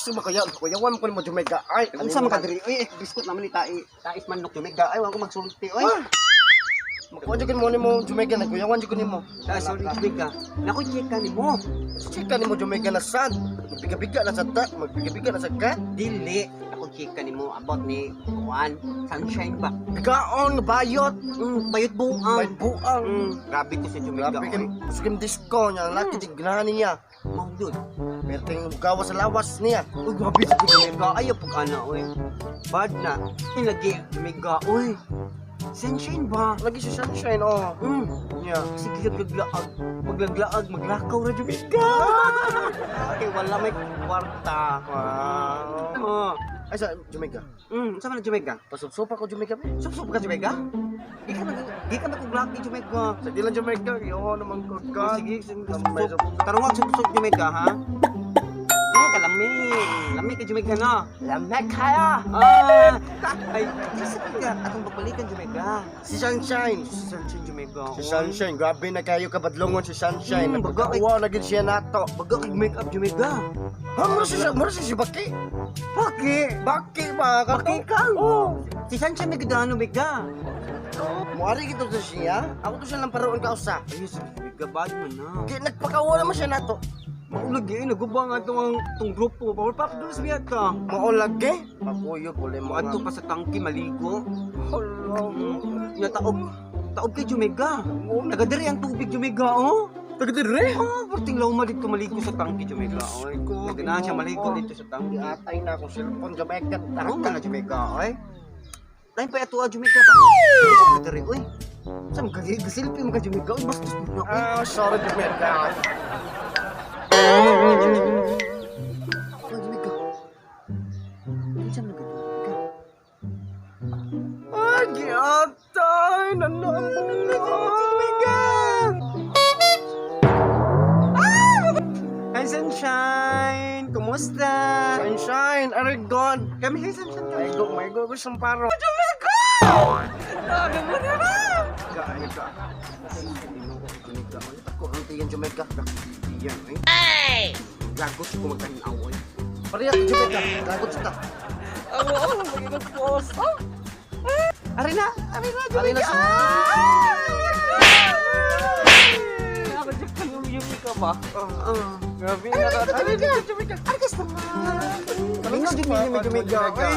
Suma kaya, kuyawan ko nimo, Jamaica. Ay, Unsa man ka diri? Oy, eh, biskot naman ni tai. Tais manok, Jamaica. Ay, wa ko magsulti oy. Ah! Makuha jud mo nimo, Jamaica, nagkuyawan jud ko nimo. Ta sorry, Jamaica. Nako check ka nimo. Chika nimo, Jamaica, na sad. Magbiga-biga na sa ta, magbiga-biga na sa ka. Dili ako check ka nimo about ni Juan Sunshine ba. Bigaon, bayot, Bayot buang. bayot buang. Grabe ko sa Jamaica. Grabe Oy. kay skim disco niya, ang laki jud ganahan niya. Mao yun. Perting gawa sa lawas niya. Uy, grabe sa Jamaica. Ayaw pag ana oy. Bad na. Lagi Jamaica oy. Sunshine ba? Lagi si Sunshine, oh. Niya. Sige, laglaag. Maglaglaag, maglakaw ra Jamaica. Okay, wala may kwarta. Wow. Oh. Ay, sa Jamaica. Sa man Jamaica? Pasubsopa ko, Jamaica, be. Sup-sup ka, Jamaica? Di ka mag-uglaki, Jamaica. Sa di lang, Jamaica, yo naman ko Oh, ka. sige, sige, sup-sup. Tarong sup-sup, Jamaica, ha? Ay, kalami. Lami ka, Jamaica, na. Lamig kaya. Ah, ay, sa ka, atong pagbalikan, Jamaica. Si Sunshine. Si Sunshine, Jamaica. Si Sunshine, grabe na kayo kabadlongon si Sunshine. Nagpagkawa na gid siya nato. Baga kay make-up, Jamaica. Ha, mura siya si Baki. Baki? Baki ba? Baki ka? Oh. Si Sunshine may gudano, Jamaica. Muari gito sa siya. Ako to siya lang paroon ka usa. Ay, si Jamaica, bad man na. Kay nagpakawa naman siya nato. Maulag eh, naguba nga itong ang itong grupo. Power Pop Girls biya ka. Maulag eh. Pakuyog uli mo. Adto pa sa tangki maligo. Hala. Nataob. Taob kay Jamaica. Taga diri ang tubig, Jamaica, oh. Taga dire. Oh, perting lawma dito maligo sa tangki, Jamaica, oy. Ko, Naganahan siya maligo dito sa tangki. Atay na akong cellphone, Jamaica. Tarong ka na, Jamaica, oy. Lain pa ato, Jamaica ba? Sa diri, oy. Sa mga selfie mga Jamaica, oy, bastos na, oy. Ah, sorry, Jamaica. Oy, Jamaica. Unsa man gud, Jamaica? Ay, giatay. Nanambong na. Hi, Sunshine! Kumusta? Sunshine, Aragon. Kami, hi, Sunshine. May go, may go, gusto paro. Taga mo na ba? Kaay ka. Ako ang tiyan, Jamaica. Yan, eh. Ay! Lagot ko magtanaw, eh. Pareha ka, Jamaica. Lagot sa ta. Ako, oh, magiging post. Oh, Ari na! Ari na, Ari na Jamaica! sa- Ako, Jack, kanuyumi ka ba? Oh, oh. Grabe, nakatali ka, Jamaica. Ari ka sa Mingon din mo, Jamaica. Ay!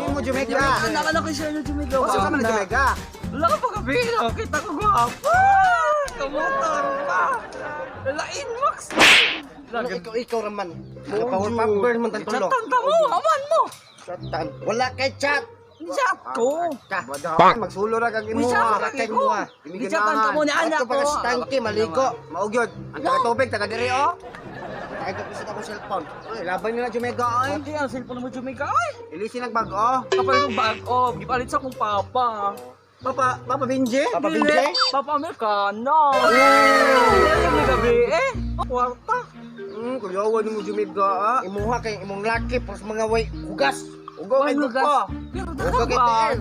Mo, Jamaica. Nakala ko siya yung Jamaica. Usa ka man na, Jamaica. Wala ka pa gabi. Nakita ko gwapo. Kamotor pa. Lain, Max. Ano, ikaw, ikaw raman. Mga power popper man tantulo. Chatan ta mo, aman mo. Chatan. Wala kay chat. Chat ko. Ka. Badahan, magsulo ra kag imo. Chat Wala kay ko. muha. Gichatan ka mo ni anak Ato ko. pa ka sa tangke, maligo. Maugyod. Ang taga tubig, taga diri, oh. Ay, kapis akong cellphone. Uy, laban nila, Jamaica, oy. Hindi ang cellphone mo, Jamaica. Ay, Ilisin nagbago. kapalit yung bag oh, gipalit sa akong papa. Papa, Papa Benji? Papa Dili, Benji? Papa Amerikano. Ay, may gabi eh. Kwarta. Kuyawan mo, Jamaica, ah. Imuha kay imong laki pros mga way hugas. Ugo kay Ay, duko. Pero Hugas daka kay ba? TL.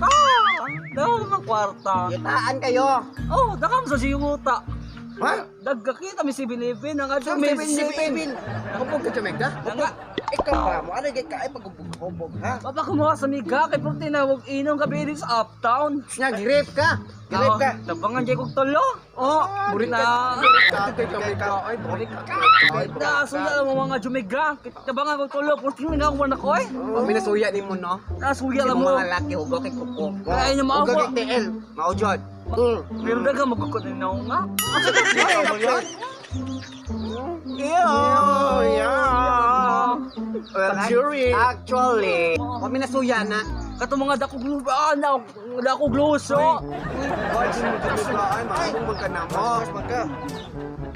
Daka naman kwarta. Kitaan kayo. Oh, daka mo sa siyuta. Ha? Dagkakita mi si Bilibin ang adto Saan may si Bilibin? Kapag ka, Jamaica? Nga, Ikaw ba mo? Ano kay kaay pagubog-hubog, ha? papa kumuha sa miga kay purti na wag inom gabi din sa uptown. Nga, girip ka. Girip ka. Tabangan jay kog tulo. Oh, Burit na. Kay Jamaica, ay, burik ka. Na suya mo mga jumiga. Tabangan kog tulo purti na ako na ko eh. Oh, minasuya ni mo, no? Nasuya Kasi lang mo. mga laki, hugo kay kuko. Kaya niya maawa. Hugas kay TL. Maujod. Pero daga magkukot na nga. Oh, yeah. Well, Luxury. Actually, kami nasuya na. Kato mga dako gluso, ah, na, dako gluso. Uy, Jamaica, ay, mahabong ka na mo. Mas magka.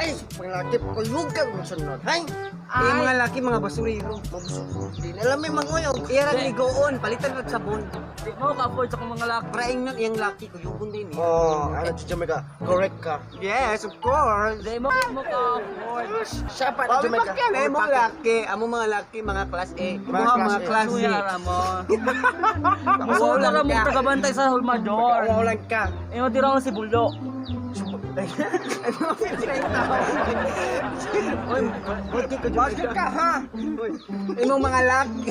Ay, panglaki kuyog ka kung sunod. Hay! Ay, mga laki, mga basurero. Mabusog. Di na lang may manguyog. Iya ra ligoon, palitan rag sabon. Di mo ka-afford sa akong mga laki. Praing nun iyang laki, kuyugon din eh. Oh, ano si Jamaica? Correct ka. Yes, of course. Di mo mo ka-afford. Siya pa na Bobby Jamaica. Pacquiao, eh, mga laki. Amo mga laki, mga class A. Mga Mga, class mga A. class C. Suya ra mo. Musulat ra mo tagabantay sa Hulmador. Pagkawalan ka. Eh, mo tira si Bulo. Ano sila yung tao? Oy, Bakit ka, Bakit ka ha? imong mga laki.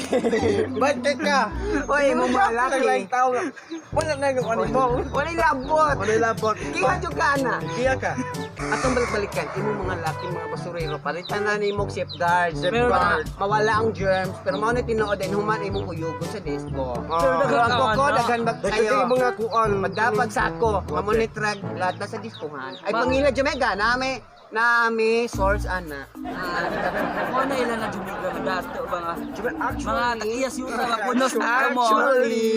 Bakit ka? Oy, imong mga laki. Lang tao. Wala na yung ano mo. Walay labot. Wala labot. Kiha jud ka ana. Kiya ka. Atong balik-balikan, imong mga laki, mga basurero, palitan na nimo og safeguards. Safeguard. Pero mawala ang germs, pero mao na tinuod din human imong uyugo sa disco. Pero Pero ang daghan koko, ka, daghan bag Daghan kayo. kayo mga kuan. Magdapag sako, mamonitrag lahat na sa diskuhan. Ay, pangila Jamaica, nami, nami, source ana. Mo na ilan na jumiga nga dato ba nga. Mga Actually, takiyas yun na kunos mo. Actually.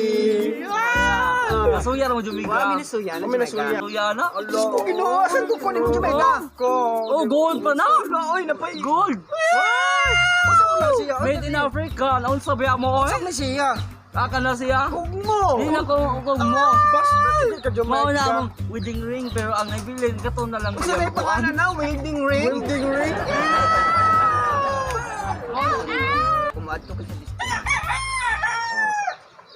Nasuya ra mo jumiga. Wala mi nasuya na Wala mi nasuya. Jamaica. Nasuya na. Diyos ko, Ginoo, asan ko kunin mo Jamaica? Ko. Oh, gold pa na. Oy, napay. Gold. Usa ko na siya. Made in Africa. Naunsa ba mo oy? Usa na siya. Aka na siya. Kung mo. Di na ko kung mo. Basta hindi ka Mao na Jamaica. akong wedding ring pero ang nabilin kato na lang. Usa na yung pangalan na, wedding ring. Welding ring. Kumadto ka sa disco.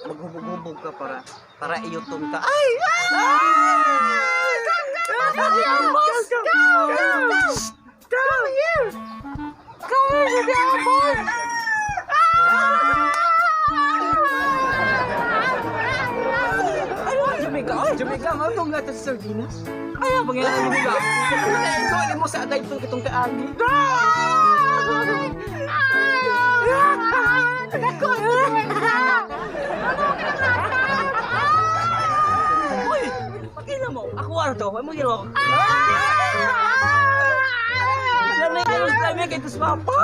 Maghubog-hubog ka para para iyutom ka. Ay! Ay! Come, come, come! Come here! Come here, the apple. Ay, Jamaica. Ay, Jamaica, mao tong lata sa sardinas. ay, pangyayari Jamaica. Ikaw, alam mo sa atay itong kitong kaagi. Uy, pakila mo. Ako ara to. Ay mo ginawa ko. Lamig kayo sa lamig kay tusma pa.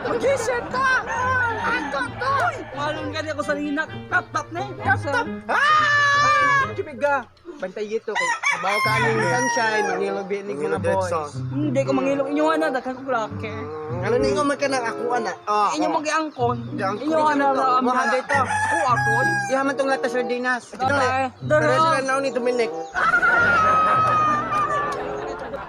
Mag-isip ka. Ako to. Malon gani ako sa linak. Tap tap na. Tap tap. Ah! Jamaica, bantay ito kay kabaw ka aning sunshine, mangilog binig mga boys. Hindi ko mangilong inyo ana daghan kog laki. Ano ni nga man ka nang ako ana. Oh, Inyo magiangkon. Giangkon. Inyo ana ra. Mga dito. Ako ato. Ihaman tong lata sardinas. Dara. Pero Dara. sila naon ni Dominic.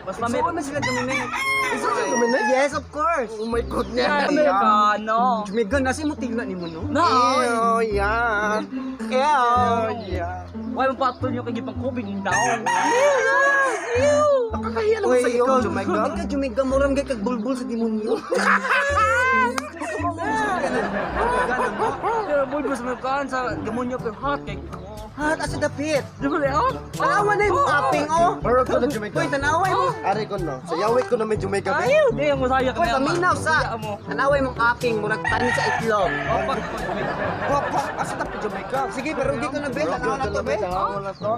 Mas lamit. Suon man sila Dominic. Isa si Dominic? Yes, of course. Oh my goodness. Amerikano. Jamaica, nasa mo tigla ni mo, no? Na. Oh yeah. Yeah. Oh yeah. Why mo patol nyo kay gipang kubig down? Nakakahiya naman Uy, sa iyo, ikaw, Jamaica. Ikaw, Jamaica, murang gay kag bulbul sa demonyo. Pero boy, mas magkaan sa demonyo pero hot kay ko. Hat, asa dapit. Di ba oh? Tanawa na yung aping, oh. Barog ko na Jamaica. Uy, tanawa mo. Ari ko no. Sa yawit ko na may Jamaica. be. Ayaw, di ang masaya ka Uy, paminaw sa. Iya mo. Tanawa yung aping, murag tan sa itlog. Oh, pag Papa, asa ta pa Jamaica? Sige, pero hindi ko na, be. Tanawa na to, be. Tanawa na to.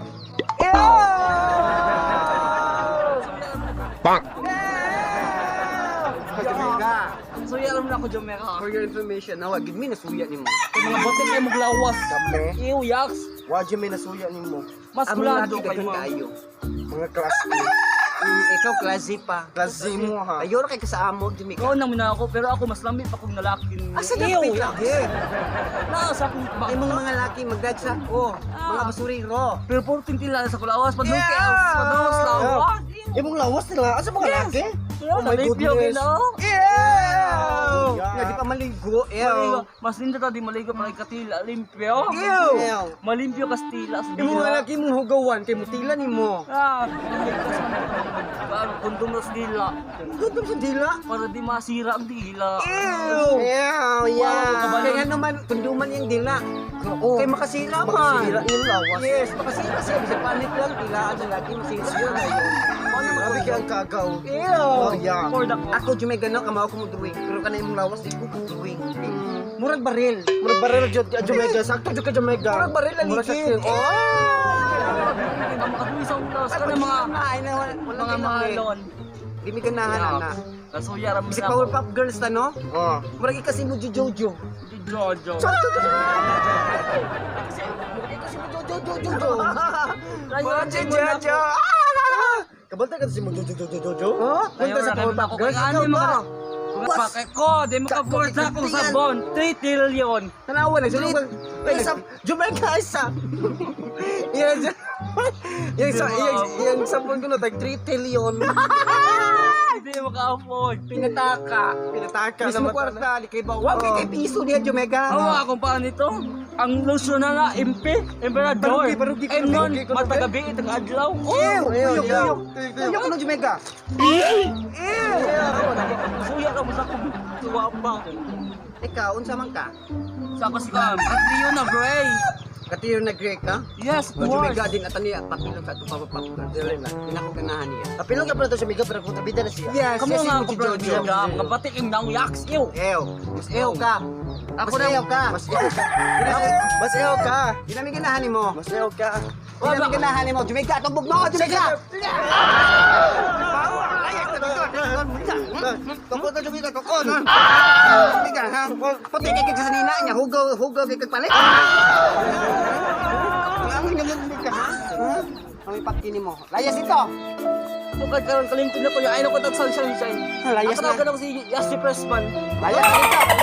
Jamaica. So alam na ako Jamaica. For your information, nawa, give me nasuya ni mo. Kay mga bote kay maglawas. Kame. Ew, yaks. Wa may nasuya nimo. Mas Ang kulado laki kay daghan mo. kaayo. Mga class A. Ikaw, klase pa. Class Z mo ha. Ayaw ra kay ka sa amo, Jamaica. Ikaw naman na ako, pero ako mas lamit pa kong nalakin. Asa dapit lagi? Naa sa akong ba. Imong mga laki magdagsa oh, mga basurero. Pero puro tintila sa kulawas, padung Yeah! kay padung sa lawas. Imong lawas nila asa mga laki? Oh my goodness. Ew! Yeah. Nga di pa maligo, ew. Mas nindot ta di maligo para katila limpyo. Ew! Malimpyo kastila sa Imong mga laki mong hugawan kay mutila nimo. Ah, parang kondom sa dila. Gutom sa dila. Para di masira ang dila. Ew! Yeah, yeah. Kaya naman kunduman yung dila. Oo. Kay makasira man. Makasira yung lawas. Yes, makasira siya. Bisag panit lang, tilaan sa laki, masira yun. Ano Grabe kay ang kagaw. Ew! Oh yeah. For the ko. Ako Jamaica no, kamaw ko mo drawing. Pero kanay imong lawas di ko drawing. Murag baril. Murag baril jud ka Jamaica. Sakto jud ka Jamaica. Murag baril Murag aligid. sakto. Oh. Ang makatuwi sa ulas ka ng mga Ay, na, wala, wala mga mahalon. Di mi ganahan ana. Kasuya ra mo Bisag na. Powerpuff Girls ta no? Oh. Murag ikasi mo Jojo. Di Jojo. Sakto jud. Kasi mo Jojo Jojo Jojo. Rayon mo na ako. Kabantay ka si mo Jojo Jojo Jojo. Oh, punta sa Powerpuff Girls. Ano Ikaw yung ba? mga Bakit ko, di maka-afford na akong sabon. 3 trillion. Tanawa nagsulong Ay, isa, Jamaica isa. Yan, yan, sa, yan, yan, sabon ko na, tag 3 trillion. Hindi maka-afford. Pinataka. Pinataka Mismo naman. kwarta, di kay ba? Wa kay kay piso diha, Jomega. Awa akong paan nito. Ang lotion na na, MP, Emperador. Barugi, barugi, M nun, barugi, barugi. matagabi, itang adlaw. Ew, Ew, kuyok, ew. kuyok. Kuyok ano, Jomega? Ew! Suya ka mo sa kong tuwa pa. Ikaw, unsa man ka? Sa ako si Cam, Katriyo na, Bray. Katiyo na Greg ka? Yes, of O course. Jomega din at niya papilon sa atong papapapilon. Dili na. Pinakaganahan niya. Apilong ka pa na to Jumiga pero kontrabida na siya. Yes, Kamu yes, nga si ako, bro, Jojo. Jojo. Mga batik yung nangyaks, ew. Ew, mas ew ka. Ako Mas na- ew ka. Mas ew ka. Mas ew ka. Di namin ganahan nimo. Mas ew ka. Di namin ganahan nimo. Jomega, tumbog mo ako, Jomega. Tukod na Jumiga, tukod. Jomega, ha? Puti kay kag sa nina niya, hugaw, hugaw kay kag palit. Ang ganyan ka, ha? Ha? Ang ipakini mo. Layas ito. Bukad karon kalimtin na ko yung ay na ko tag sunshine. Layas Ako na. na ako si Yasi Pressman. Layas ito.